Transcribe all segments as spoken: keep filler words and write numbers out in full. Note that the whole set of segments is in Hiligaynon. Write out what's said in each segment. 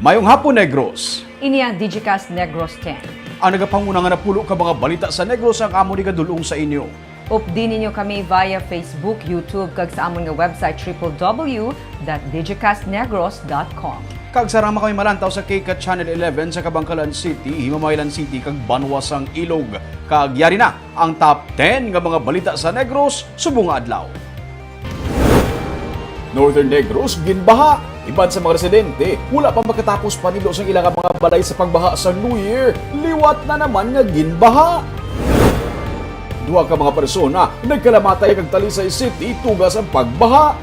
Mayong hapon, Negros. Ini ang Digicast Negros ten. Ang nagapanguna nga napulo ka mga balita sa Negros ang amon igadul-ong sa inyo. Updi ninyo kami via Facebook, YouTube, kag sa amon nga website triple W dot digicastnegros dot com. Kag sarang man kami malantaw sa K CAT Channel eleven sa Kabankalan City, Himamaylan City, kag Banwa sang Ilog. Kag yari na ang top ten nga mga balita sa Negros subong nga adlaw. Northern Negros ginbaha. Iban sa mga residente, wala pa makatapos panilo sang ila nga mga balay sa pagbaha sa New Year, liwat na naman nga ginbaha. Duha ka mga persona nagkalamatay kag Talisay City tuga sang pagbaha.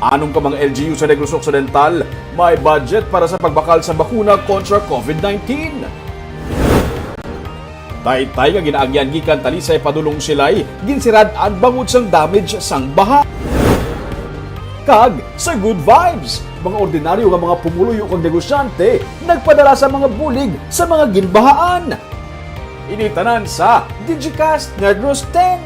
Anom ka mga L G U sa Negros Occidental may budget para sa pagbakal sa bakuna kontra COVID nineteen. Taytay nga ginaagyan gikan Talisay padulong Silay, ginsirad-an bangod sang damage sang baha. Kag sa Good Vibes, mga ordinaryo nga mga pumuluyo kag negosyante nagpadala sa mga bulig sa mga ginbahaan. Ini tanan sa Digicast Negros ten.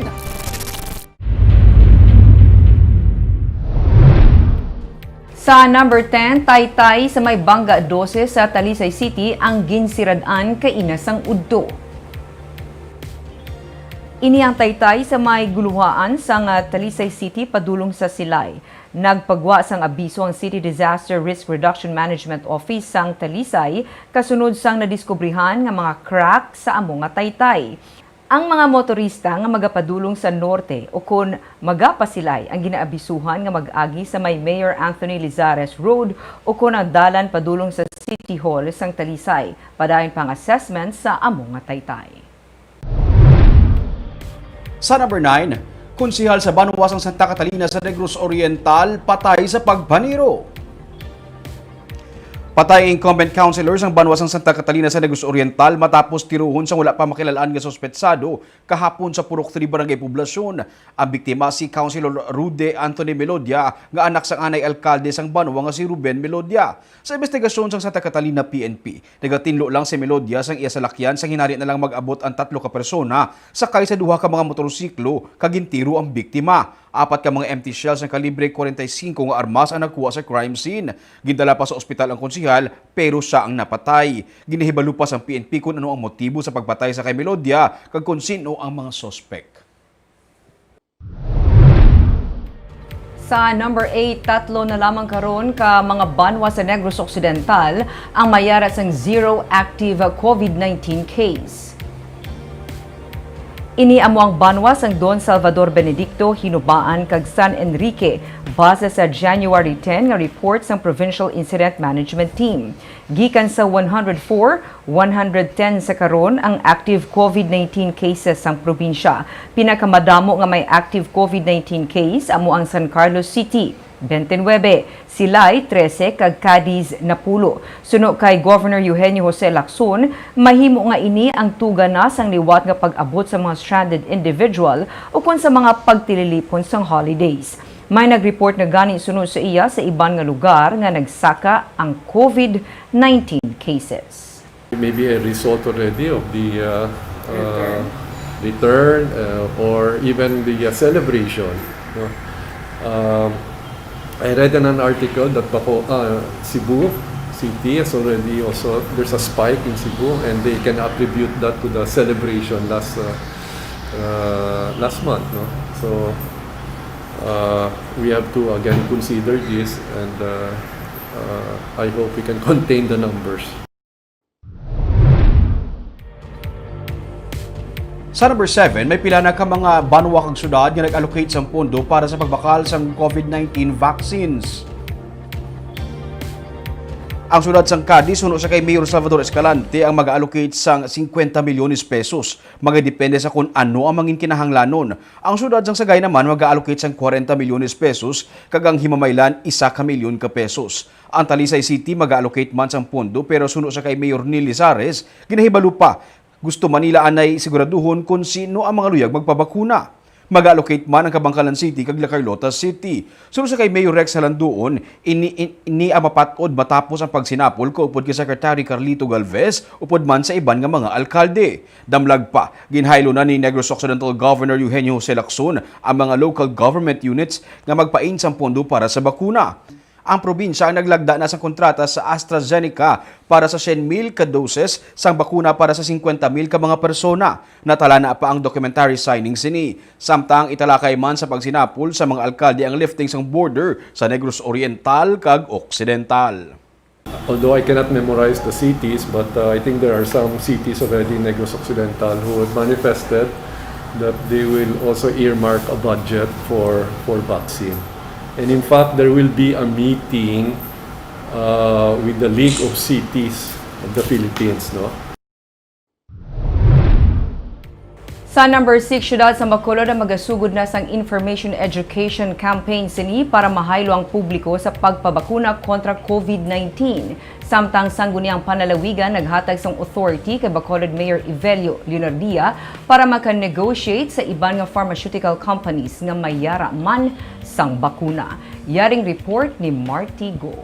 Sa number ten, taytay sa may Bangga dose sa Talisay City ang ginsirad-an kaina sang udto. Ini ang taytay sa may guluhaan sang, ah, Talisay City padulong sa Silay. Nagpagwa sang abiso ang City Disaster Risk Reduction Management Office sang Talisay kasunod sang nadiskubrihan nga mga crack sa amo nga taytay. Ang mga motorista nga magapadulong sa norte ukon magapasilay ang ginaabisuhan nga mag-agi sa may Mayor Anthony Lizares Road ukon ang dalan padulong sa City Hall sang Talisay. Padayon pa ang assessment sa amo nga taytay. Sa number nine, konsehal sa banwa sang Santa Catalina sa Negros Oriental patay sa pagpaniro. Patay ang incumbent councilor sang banwa sang Santa Catalina sa Negros Oriental matapos tiruhon sang wala pa makilal-an nga suspetsado kahapon sa Purok three Barangay Poblacion. Ang biktima si Councilor Rude Anthony Melodia nga anak sang anay alkalde sang banwa nga si Ruben Melodia. Sa imbestigasyon sang Santa Catalina P N P, nagatinlo lang si Melodia sang iya salakyan sang hinari na lang mag-abot ang tatlo ka persona sakay sa duha ka mga motorsiklo kag gintiro ang biktima. Apat ka mga empty shells nga kalibre forty-five nga armas ang nakuha sa crime scene. Gindala pa sa ospital ang konsehal, pero sia ang napatay. Ginahibalo pa sang P N P kon ano ang motibo sa pagpatay sa kay Melodia kag kon sin-o ang mga suspek. Sa number eight, tatlo na lamang karon ka mga banwa sa Negros Occidental ang may ara sang zero active COVID nineteen case. Ini amo ang banwa sang Don Salvador Benedicto, Hinubaan, kag San Enrique, base sa January ten nga report sang Provincial Incident Management Team. Gikan sa one hundred four, one hundred ten sa karon ang active COVID nineteen cases sang probinsya. Pinakamadamo nga may active COVID nineteen case amo ang San Carlos City, twenty-nine, Silay, trese, kag Cadiz, napulo. Suno kay Governor Eugenio Jose Lacson, mahimo nga ini ang tuga na sang liwat nga pag-abot sa mga stranded individual ukon sa mga pagtililipon sang holidays. May nag-report na gani suno sa iya sa iban nga lugar nga nagsaka ang COVID nineteen cases. Maybe a result already of the uh, uh, return uh, or even the uh, celebration. No? Um, I read in an article that Baco, uh, Cebu City has already also, there's a spike in Cebu and they can attribute that to the celebration last uh, uh, last month. No? So uh, we have to again consider this and uh, uh, I hope we can contain the numbers. Sa number seven, may pila na ka mga banwa kag syudad nga nag-allocate sang pondo para sa pagbakal sang COVID nineteen vaccines. Ang syudad sang Cadiz, suno sa kay Mayor Salvador Escalante, ang mag-allocate sang singkwenta milyones pesos. Magadepende sa kon ano ang mangin kinahanglanon. Ang syudad sang Sagay naman mag-allocate sang kwarenta milyones pesos, kag ang Himamaylan, isa ka milyon ka pesos. Ang Talisay City mag-allocate man sang pondo, pero suno sa kay Mayor Neil Lizares, ginahibalo pa, gusto man nila anay siguraduhon kon sin-o ang mga luyag magpabakuna. Mag-allocate man ang Kabankalan City kag La Carlota City. Suno sa kay Mayor Rex Halanduon, ini, in- ini ang mapat-od matapos ang pagsinapol kaupod kay Secretary Carlito Galvez upod man sa iban nga mga alkalde. Damlag pa, ginhaylo na ni Negros Occidental Governor Eugenio Jose Lacson ang mga local government units nga magpain sang pondo para sa bakuna. Ang probinsya ang naglagda na sang kontrata sa AstraZeneca para sa syen mil ka doses sang bakuna para sa singkwenta mil ka mga persona. Natalana pa ang documentary signing sini. Samtang italakay man sa pagsinapol sa mga alkalde ang lifting sang border sa Negros Oriental kag Occidental. Although I cannot memorize the cities, but uh, I think there are some cities already in Negros Occidental who have manifested that they will also earmark a budget for, for vaccine. And in fact, there will be a meeting uh, with the League of Cities of the Philippines, no? Sa number six, siyudad sa Bacolod ang magasugod na sang information education campaign sini para mahaylo ang publiko sa pagpabakuna kontra COVID nineteen. Samtang sangguniang panlalawigan naghatag sang authority kay Bacolod Mayor Evelio Leonardia para maka-negotiate sa iban nga pharmaceutical companies nga may yara man sang bakuna. Yaring report ni Marty Go.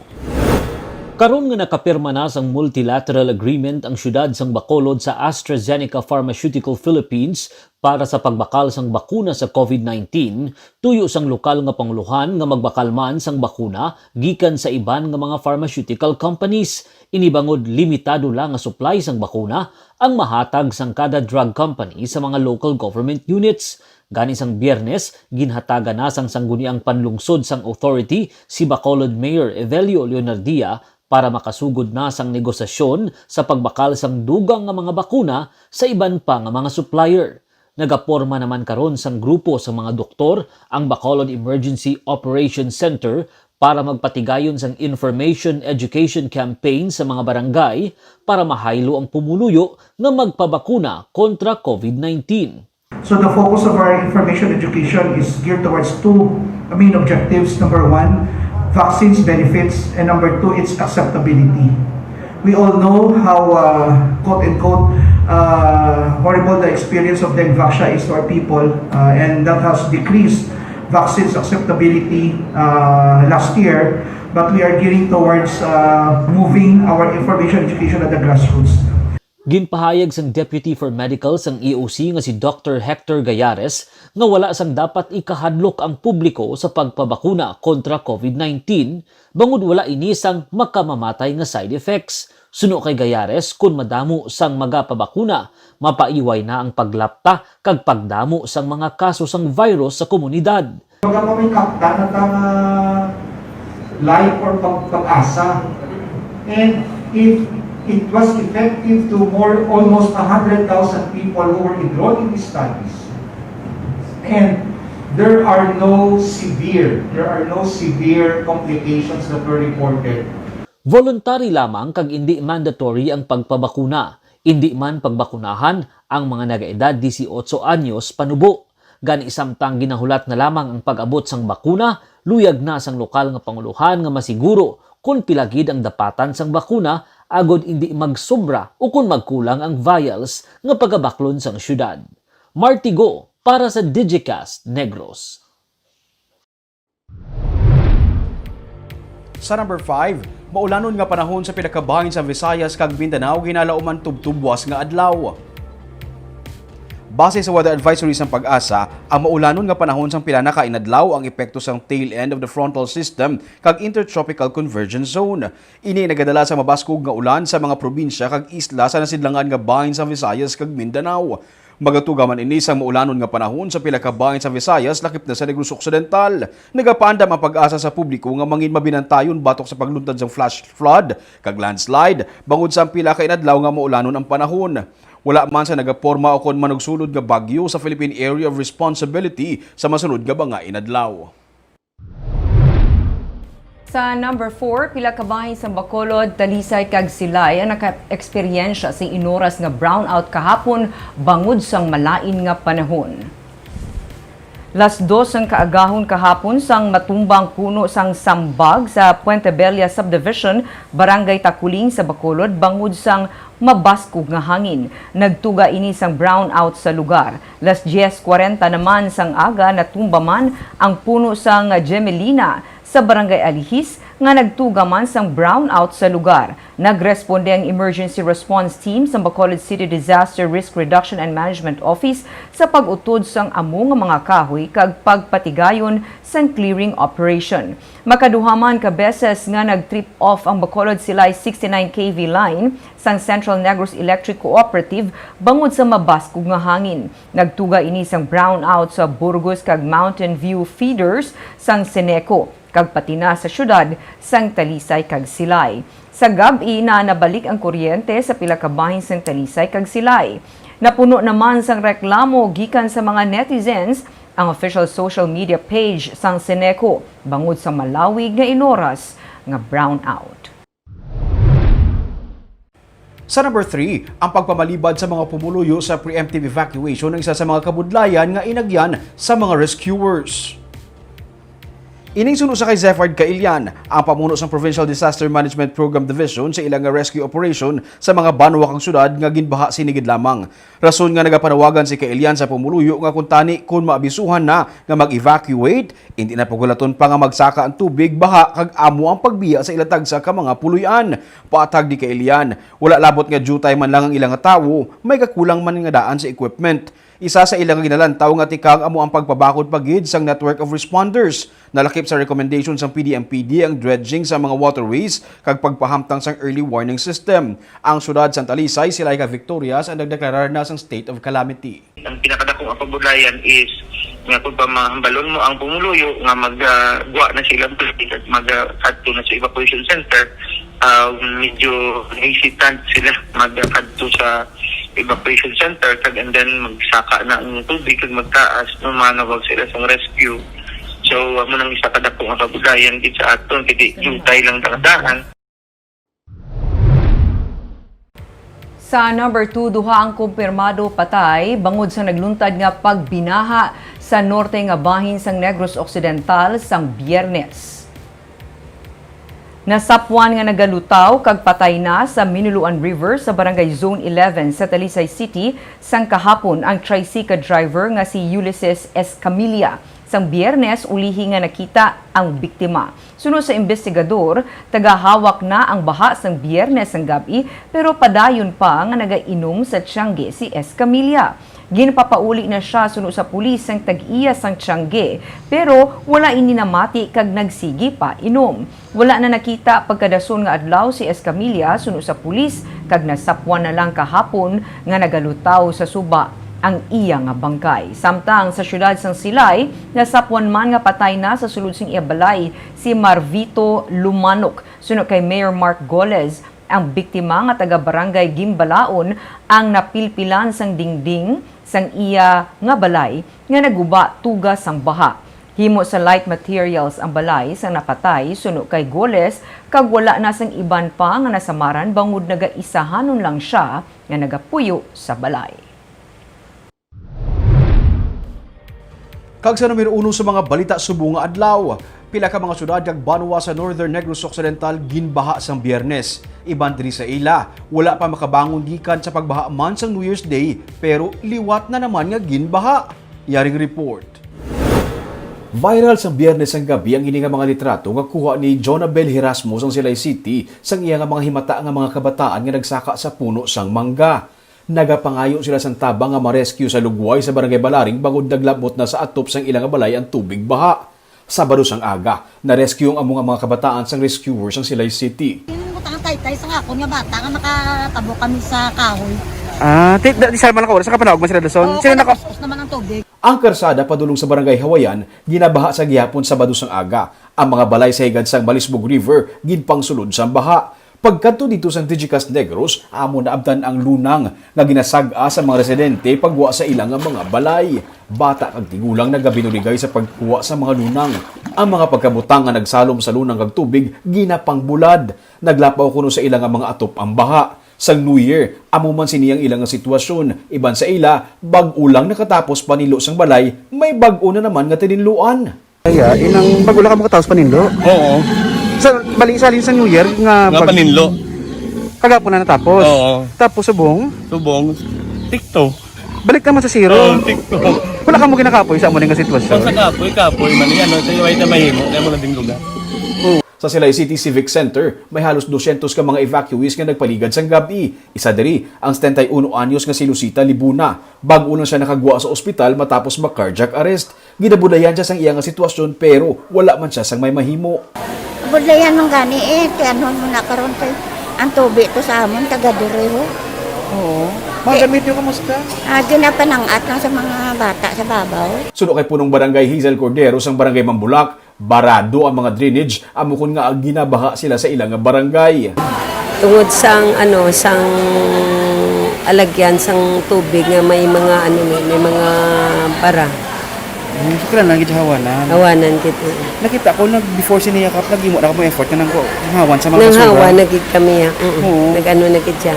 Karon nga nakapirma na sang multilateral agreement ang siyudad sang Bacolod sa AstraZeneca Pharmaceutical Philippines para sa pagbakal sang bakuna sa COVID nineteen, tuyo sang lokal nga pangulohan nga magbakal man sang bakuna gikan sa iban nga mga pharmaceutical companies. Ini bangod limitado lang nga supply sang bakuna ang mahatag sang kada drug company sa mga local government units. Gani sang Biyernes, ginhatagan na sang sangguniang panlungsod sang authority si Bacolod Mayor Evelio Leonardia para makasugod na sang negosasyon sa pagbakal sang dugang nga mga bakuna sa iban pa nga mga supplier. Nagaporma naman karon sang grupo sa mga doktor ang Bacolod Emergency Operations Center para magpatigayon sang information education campaign sa mga barangay para mahaylo ang pumuluyo nga magpabakuna kontra COVID nineteen. So the focus of our information education is geared towards two main objectives. Number one, vaccines benefits, and number two, its acceptability. We all know how, uh, quote unquote, uh, horrible the experience of Dengvaxia is to our people, uh, and that has decreased vaccines acceptability uh, last year. But we are gearing towards uh, moving our information education at the grassroots. Ginpahayag sang Deputy for Medical sang E O C nga si Doctor Hector Gayares nga wala sang dapat ikahadlok ang publiko sa pagpabakuna kontra COVID nineteen, bangod wala ini sang makamamatay nga side effects. Suno kay Gayares, kon madamo sang magapabakuna, mapaiway na ang paglapta kag pagdamo sang mga kaso sang virus sa komunidad. Baga pa may kaptan at ang ah, life or pag pag-asa. And if it was effective to more almost a hundred thousand people who were enrolled in these studies, and there are no severe, there are no severe complications that were reported. Voluntary lamang kag indi mandatory ang pagpabakuna. Indi man pagbakunahan ang mga nagaedad disiotso anyos panubo. Gani, samtang ginahulat na lamang ang pag-abot sang bakuna, luyag na sang lokal nga pangulohan nga masiguro kon pila gid ang dapatan sang bakuna agod indi magsobra ukon magkulang ang vials nga pagabaklon sang syudad. Marty Go para sa Digicast Negros. Sa number five, maulanon nga panahon sa pila ka bahin sa Visayas kag Mindanao ginalauman tubtubwas nga adlaw. Base sa weather advisory sang PAGASA, ang maulanon nga panahon sang pila na ka inadlaw ang epekto sang tail end of the frontal system kag intertropical convergence zone. Ini nagadala sa mabaskog nga ulan sa mga probinsya kag isla sa nasidlangan nga bahin sa Visayas kag Mindanao. Magatuga man ini sang maulanon nga panahon sa pila ka bahin sa Visayas lakip na sa Negros Occidental. Nagapaandam ang PAGASA sa publiko nga mangin mabinantayon batok sa pagluntad sang flash flood kag landslide bangod sa ang pila ka inadlaw nga maulanon ang panahon. Wala man sa nagaporma ukon manugsulod nga bagyo sa Philippine Area of Responsibility sa masunod nga mga inadlaw. Sa number four, pila ka bahin sa Bacolod, Talisay kag Silay ang naka-eksperyensya sa inoras nga brownout kahapon bangod sang malain nga panahon. Las dos sang kaagahon kahapon sang matumba ang puno sang sambag sa Puente Bella Subdivision, Barangay Taculing sa Bacolod bangod sang mabaskog nga hangin. Nagtuga ini sang brownout sa lugar. Las diez cuarenta naman sang aga natumba man ang puno sang gemelina sa Barangay Alihis nga nagtuga man sang brownout sa lugar. Nagresponde ang Emergency Response Team sa Bacolod City Disaster Risk Reduction and Management Office sa pag-utod sang amo nga mga kahoy kag pagpatigayon sang clearing operation. Makaduha man ka beses nga nag-trip off ang Bacolod Silay sixty-nine K V line sang Central Negros Electric Cooperative bangod sa mabaskog nga hangin. Nagtuga ini sang brownout sa Burgos kag Mountain View feeders sang Ceneco, kag pati na sa siyudad sang Talisay kag Silay. Sa gab-i na nabalik ang kuryente sa pila ka bahin sang Talisay kag Silay. Napuno naman sang reklamo gikan sa mga netizens ang official social media page sang Ceneco bangod sa malawig nga inoras nga brownout. Sa number three, ang pagpamalibad sa mga pumuluyo sa preemptive evacuation ang isa sa mga kabudlayan nga inagyan sa mga rescuers. Ining suno sa kay Zephard Kailian, ang pamuno sang Provincial Disaster Management Program Division, sa ila nga rescue operation sa mga banwa kang syudad nga ginbaha sini gid lamang. Rason nga nagapanawagan si Kailian sa pumuluyo nga kuntani kon maabisuhan na nga mag-evacuate, indi na pagulaton pa nga magsaka ang tubig, baha, kag amo ang pagbiya sa ila tagsa ka mga puloy-an. Paatag ni Kailian, wala labot nga diutay man lang ang ila nga tawo, may kakulang man nga daan sa equipment. Isa sa ila nga ginalantaw nga tikang amo ang pagpabakod pa gid sang network of responders. Nalakip sa recommendation sang P D M P D ang dredging sa mga waterways kag pagpahamtang sang early warning system. Ang siyudad sang Talisay, Silay kag Victorias ang nagdeklarar na sang state of calamity. Ang pinakadakong nga kabudlayan is nga kung pamahambalon mo ang pumuluyo nga mag, ah, gwa na sa ilang tubig at mag, ah, adto na sa evacuation center, ah, medyo hesitant sila magkadto sa evacuation center, kag and then magsaka na ang tubig kag magtaas, no, manawag sila sang rescue. So, amo nang isa ka dako nga kabudlayan gid sa aton, kay di diutay lang dandahan. Sa number two, duha ang kumpirmado patay bangod sa nagluntad nga pagbinaha sa norte nga bahin sang Negros Occidental sang Biyernes. Nasapwan nga nagalutaw kag patay na sa Minuluan River sa Barangay Zone eleven sa Talisay City sang kahapon ang tricycle driver nga si Ulysses Escamilla. Sang Biyernes, ulihi nga nakita ang biktima. Suno sa imbestigador, tagahawak na ang baha sang Biyernes sang gab-i, pero padayon pa nga nagainom sa tiyangge si Escamilla. Ginpapauli na sia suno sa pulis sang tag-iya sang tiyangge, pero wala ini namati kag nagsigi pa inom. Wala na nakita pagkadason nga adlaw si Escamilla suno sa pulis, kag nasapwan na lang kahapon nga nagalutaw sa suba ang iya nga bangkay. Samtang sa siyudad sang Silay, nasapwan man nga patay na sa sulod sing iya balay si Marvito Lumanok. Suno kay Mayor Mark Goles, ang biktima nga taga Barangay Gimbalaon ang napilpilan sang dingding sang iya nga balay nga naguba tuga sang baha. Himo sa light materials ang balay sang napatay, suno kay Goles, kag wala na sang iban pa nga nasamaran bangod nagaisahanon lang sia nga nagapuyo sa balay. Kag sa numero uno sa mga balita subong nga adlaw, pila ka mga syudad kag banwa sa Northern Negros Occidental ginbaha sang Biyernes. Iban diri sa ila, wala pa makabangon gikan sa pagbaha man sang New Year's Day, pero liwat na naman nga ginbaha. Yaring report. Viral sang Biyernes sang gabi ang ini nga mga litrato nga kuha ni Jonabel Herasmo sang Silay City sang iya nga mga himata nga mga kabataan nga nagsaka sa puno sang mangga. Nagapangayo sila sang tabang nga ma-rescue sa lugway sa Barangay Balaring bangod naglabot na sa atop sang ila nga balay ang tubig baha. Sabado sang aga, na-rescue ang amo nga mga kabataan sang rescuer sang Silay City. Yung butang ang taytay sa akon nga bata nga nakatabok kami sa kahoy. Ah, ti-, da-, di sa man ka oras, nakapanawag man sila dason? Oo, Sino kaya naka- napuspos naman ang tubig. Ang karsada padulong sa Barangay Hawayan ginabaha sa gihapon Sabado sang aga. Ang mga balay sa higad sang Malisbog River ginpangsulod sang baha. Pagkadto didto sang Digicast Negros, amo naabtan ang lunang nga ginasag-a sa mga residente pagwa sa ila nga mga balay. Bata kag tigulang nagabinurigay sa pagkuha sa mga lunang. Ang mga pagkabutang nga nagsalom sa lunang kag tubig ginapangbulad. Naglapaw kuno sa ila nga mga atop ang baha. Sang New Year, amo man sini ang ila nga sitwasyon. Iban sa ila, bag-o lang nakatapos paninlo sang balay, may bag-o na naman nga tininluan. Kaya, inang bag-o lang kamo katapos paninlo? Oo. Sa, bali, sa halin sa New Year nga Nga pag- paninlo. Kagapon na natapos? Oo. Tapos subong? Subong, tikto. Balik naman sa zero. Oo, tikto. Wala kamo ginakapoy sa amo nga sitwasyon? Kung sa kapoy, kapoy man yan, no? Sa iway na mahimo, kaya mo na din lugar. Oo. Sa Silay City Civic Center, may halos dosyentos ka mga evacuees nga nagpaligad sang gab-i. Isa diri ang setenta y uno anyos nga si Lucita Libuna. Bag-o lang siya nakagwa sa ospital matapos mag-cardiac arrest. Ginabudlayan siya sang iya nga sitwasyon, pero wala man siya sang may mahimo. Budlayan man gani, eh, ti ano mo na karon kay ang tubi to sa amon taga diri, ho. Oo. Mga Eh, gamit niyo, kumusta? Ah, ginapanangat lang sa mga bata sa babaw. Suno kay Punong Barangay Hazel Cordero sang Barangay Mambulak, barado ang mga drainage, amo kon nga ginabaha sila sa ila nga barangay. Tungod sang, ano, sang alagyan sang tubig nga may mga, ano ni, may mga bara. Hmm, so kailangan gid hawanan. Hawanan gid, oo. Nakita ko nag before sini yakap, naghimo na kamo effort nga nang hawan sa mga basura. Nanghawa na gid kami, ah. Mm. Oo. Nag-ano na gid siya.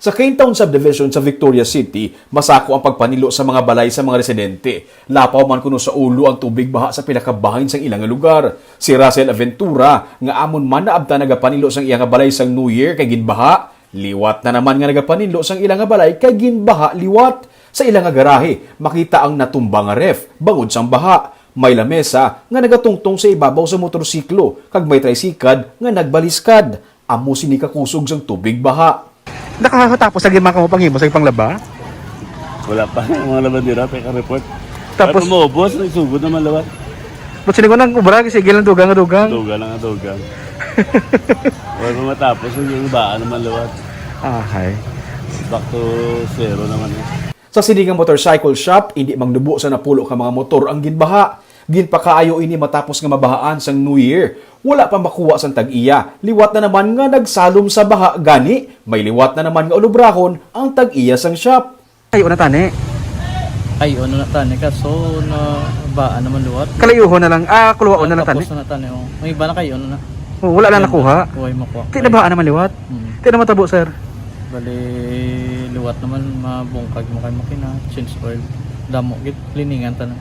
Sa Caintown Subdivision sa Victoria City, masako ang pagpanilo sa mga balay sa mga residente. Lapaw man kuno sa ulo ang tubig baha sa pila ka bahin sang ila nga lugar. Si Russell Aventura, nga amon man naabtan nagapanilo sang iya nga balay sang New Year kay ginbaha, liwat na naman nga nagapanilo sang ila nga balay kay ginbaha liwat. Sa ila nga garahe, makita ang natumba nga ref bangod sang baha. May lamesa nga nagatungtong sa ibabaw sa motorsiklo, kag may tricycad nga nagbaliskad. Amo sini kakusog sang tubig baha. Nakatapos sa gima kamo panghimo sa panglaba? Wala pa. Ang mga labandera, pa ka-report. Tapos Ay, maubos, nagsugod naman lawat. Ba't sini ko nang ubra? Sige lang dugang, dugang. Dugang lang, dugang. Wala pa matapos, yung ibaan naman lawat. Ahay. Back to zero naman eh. Sa sini nga motorcycle shop, indi mangnubo sa napulo ka mga motor ang ginbaha. Ginpakaayo ini matapos nga mabahaan sang New Year. Wala pa makuha sang tag-iya. Liwat na naman nga nagsalom sa baha, gani may liwat na naman nga ulubrahon ang tag-iya sang shop. Kayo na tani. Kayo na tani, kaso na baan naman liwat. Kalayuhon na lang, ah, kuluwaon na lang tani. Tapos na tani, oh. May iba na kayo na. Oh, wala na nakuha. Wala makuha. Ti nabaan naman liwat. Mm. Ti na matabo, sir. Bali, liwat naman, mabungkag mo kay makina, change oil. Damo gid, liningan tanan.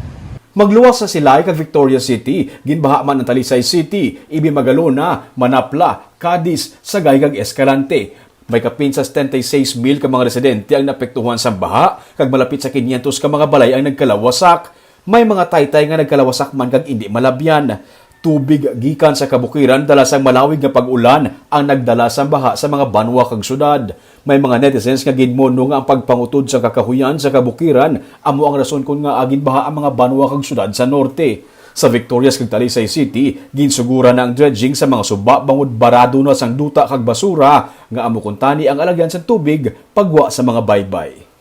Magluwas sa Silay kag Victoria City, ginbaha man ang Talisay City, ibi Magalona, Manapla, Cadiz, Sagay kag Escalante. May kapin sa setenta y seis mil ka mga residente ang naapektuhan sang baha, kag malapit sa kinyentos ka mga balay ang nagkalawasak. May mga taytay nga nagkalawasak man kag indi malabyan. Tubig gikan sa kabukiran dala sang malawig nga pag-ulan ang nagdala sang baha sa mga banwa kag syudad. May mga netizens nga ginmono nga ang pagpangutod sa kakahuyan sa kabukiran amo ang rason kon ngaa ginbaha ang mga banwa kag syudad sa norte. Sa Victorias kag Talisay City, ginsuguran na ang dredging sa mga suba bangod barado na sang duta kag basura nga amo kuntani ang alagyan sang tubig pagwa sa mga baybay.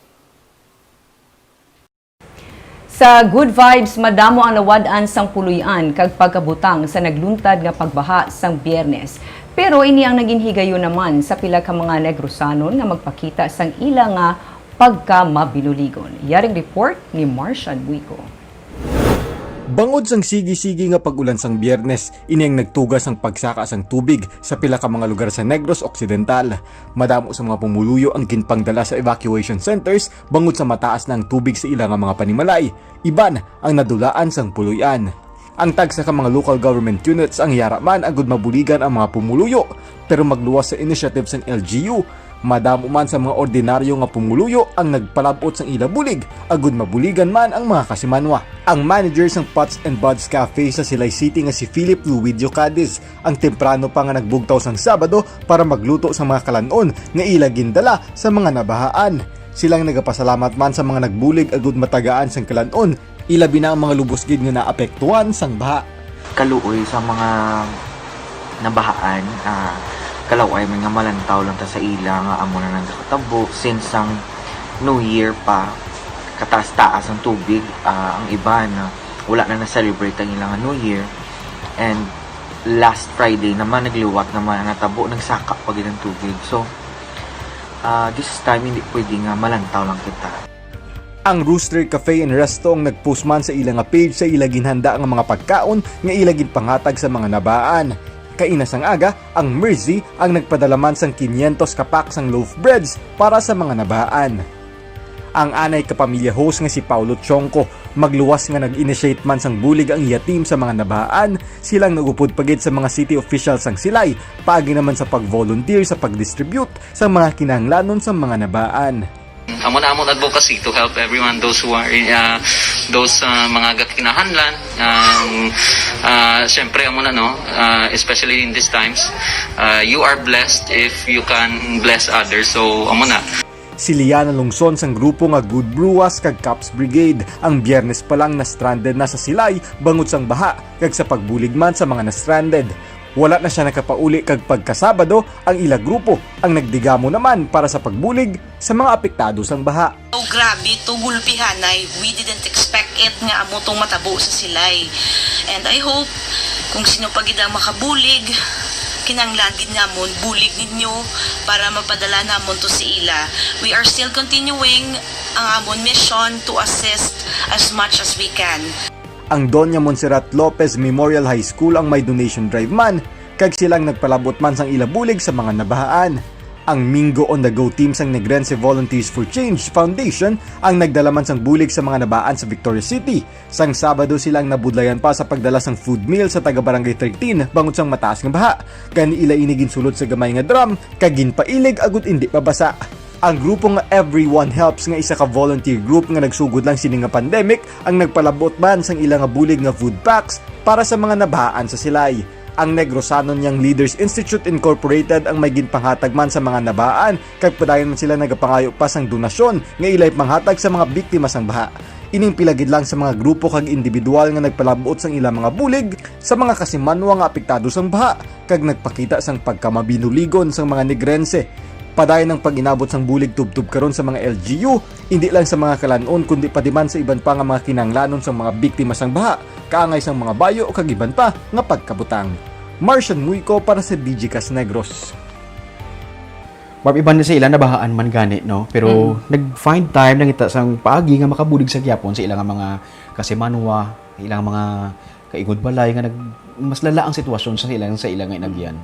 Sa Good Vibes, madamo ang nawad-an sang puloy-an kag pagkabutang sa nagluntad nga pagbaha sang Biyernes. Pero ini ang nagin higayon naman sa pila ka mga Negrosanon nga magpakita sang ila nga pagkamabinuligon. Yaring report ni Marcian Buico. Bangod sang sige-sige nga pag-ulan sang Biyernes, ini ang nagtuga sang pagsaka sang tubig sa pila ka mga lugar sa Negros Occidental. Madamo sa mga pumuluyo ang ginpangdala sa evacuation centers bangod sa mataas na ang tubig sa ila nga mga panimalay. Iban ang nadulaan sang puloy-an. Ang tagsa ka mga local government units ang yara man agud mabuligan ang mga pumuluyo, pero magluwas sa initiative sang L G U, madamo man sa mga ordinaryo nga pumuluyo ang nagpalab-ot sang ila bulig agud mabuligan man ang mga kasimanwa. Ang manager sang Pots and Buds Cafe sa Silay City nga si Philip Luidio Cadiz ang temprano pa nga nagbugtaw sang Sabado para magluto sa mga kalan-on nga ila gindala sa mga nabahaan. Sila ang nagapasalamat man sa mga nagbulig agud matagaan sang kalan-on, ilabi na ang mga lubos gid nga naapektuhan sang baha. Kaluoy sa mga nabahaan, ah, kalaw-ay man nga malantaw lang ta sa ila nga amo na nagakatabo since ang New Year pa, kataas-taas ang tubig, ah, ang iban, ah, wala na na-celebrate ang ilang New Year. And last Friday naman, nagliwat naman ang natabo, nagsaka pa gid ang tubig. So, ah, this time, hindi pwede nga malantaw lang kita. Ang Rooster Cafe and Resto ang nag-post man sa ila nga page sa ila ginhanda nga mga pagkaon nga ila ginpanghatag sa mga nabaan. Kaina sang aga, ang Mercy ang nagpadala man sang kinyentos ka pack sang loaf breads para sa mga nabaan. Ang anay ka pamilya host nga si Paulo Chongco magluwas nga nag-initiate man sang bulig ang iya team sa mga nabaan, sila ang nag-upod pa gid sa mga city officials sang Silay, paagi naman sa pag-volunteer sa pag-distribute sa mga kinahanglanon sa mga nabaan. Amo na amon advocacy to help everyone, those who are, uh, those, uh, mga gakinahanglan. Um, uh, siyempre, amo na, no? Uh, especially in these times, uh, you are blessed if you can bless others. So, amo na. Si Liana Lungson sang grupo nga Good Bruas kag Cops Brigade ang Biyernes pa lang na-stranded na sa Silay bangod sang baha kag sa pagbulig man sa mga na-stranded. Wala na siya nakapauli kag pagkasabado ang ila grupo ang nagdigamo naman para sa pagbulig sa mga apektado sang baha. Oh, grabe to, gulpihanay. We didn't expect it nga amo tong matabo sa Silay. And I hope kung sino pa gid ang makabulig, kinahanglan gid namon bulig ninyo para mapadala namon to sa ila. We are still continuing ang amon mission to assist as much as we can. Ang Doña Montserrat Lopez Memorial High School ang may donation drive man, kag sila ang nagpalabot man sang ila bulig sa mga nabahaan. Ang Mingo on the Go team sang Negrense Volunteers for Change Foundation ang nagdala man sang bulig sa mga nabaan sa Victoria City. Sang Sabado sila ang nabudlayan pa sa pagdala sang food meal sa taga Barangay thirteen bangod sang mataas nga baha. Gani ila ini ginsulod sa gamay nga drum kag ginpailig agud indi mabasa. Ang grupo nga Everyone Helps nga isa ka volunteer group nga nagsugod lang sini nga pandemic ang nagpalabot man sang ila nga bulig nga food packs para sa mga nabahaan sa Silay. Ang Negrosanon Young Leaders Institute Incorporated ang may ginpanghatag man sa mga nabahaan, kag padayon man sila nagapangayo pa sang donasyon nga ila ipanghatag sa mga biktima sang baha. Ining pila gid lang sa mga grupo kag individual nga nagpalabot sang ila mga bulig sa mga kasimanwa nga apektado sang baha kag nagpakita sang pagkamabinuligon sang mga Negrense. Padayon ang pag-inabot sang bulig tubtob karon sa mga L G U, indi lang sa mga kalan-on kundi pati man sa iban pa nga mga kinahanglanon sang mga biktima sang baha, kaangay sang mga bayo kag iban pa nga pagkabutang. Martian Muyco para sa D J Kas Negros. Marp, iban sa ila nabahaan man gani, no? Pero nag-find time lang ita sang paagi nga makabulig sa gyapon sa ila nga mga kasimanwa, ila nga mga kaingod balay nga nag mas lala ang sitwasyon sa ila sa ila nga inagyan.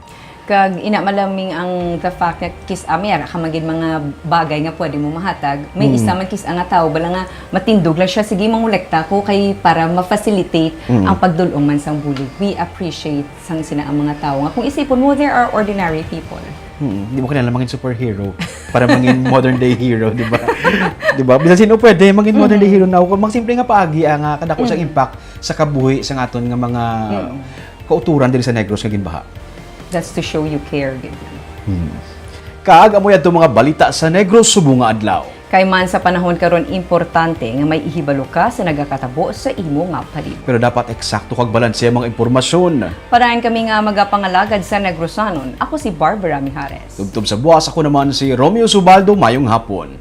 Kag ina malaming ang the fact nga kis-a may ara ka man gid mga bagay nga pwede mo mahatag, may isa man kis-a nga tawo bala nga matindog lang siya, sige, mangolekta ko kay para ma-facilitate ang pagdul-ong man sang bulig. We appreciate sang sina ang mga tawo nga kung isipon mo, there are ordinary people. Hmm, di mo kinahanglan mangin superhero para mangin modern day hero, di ba? Di ba? Bisan sino pwede mangin modern day hero na, kung mga simple nga paagi ang ah, kadako sa impact sa kabuhi sa aton nga mga kauturan diri sa Negros nga ginbaha. That's to show you care, gid. Kag amo yadto mga balita sa Negros subong nga adlaw. Kay man sa panahon karon, importante nga may ihibalo ka sa nagakatabo sa imo nga palibot. Pero dapat eksakto kag balanse ang mga impormasyon. Parayan kami nga magapangalagad sa Negrosanon. Ako si Barbara Mijares. Tubtob sa buwas, ako naman si Romeo Subaldo. Mayong hapon.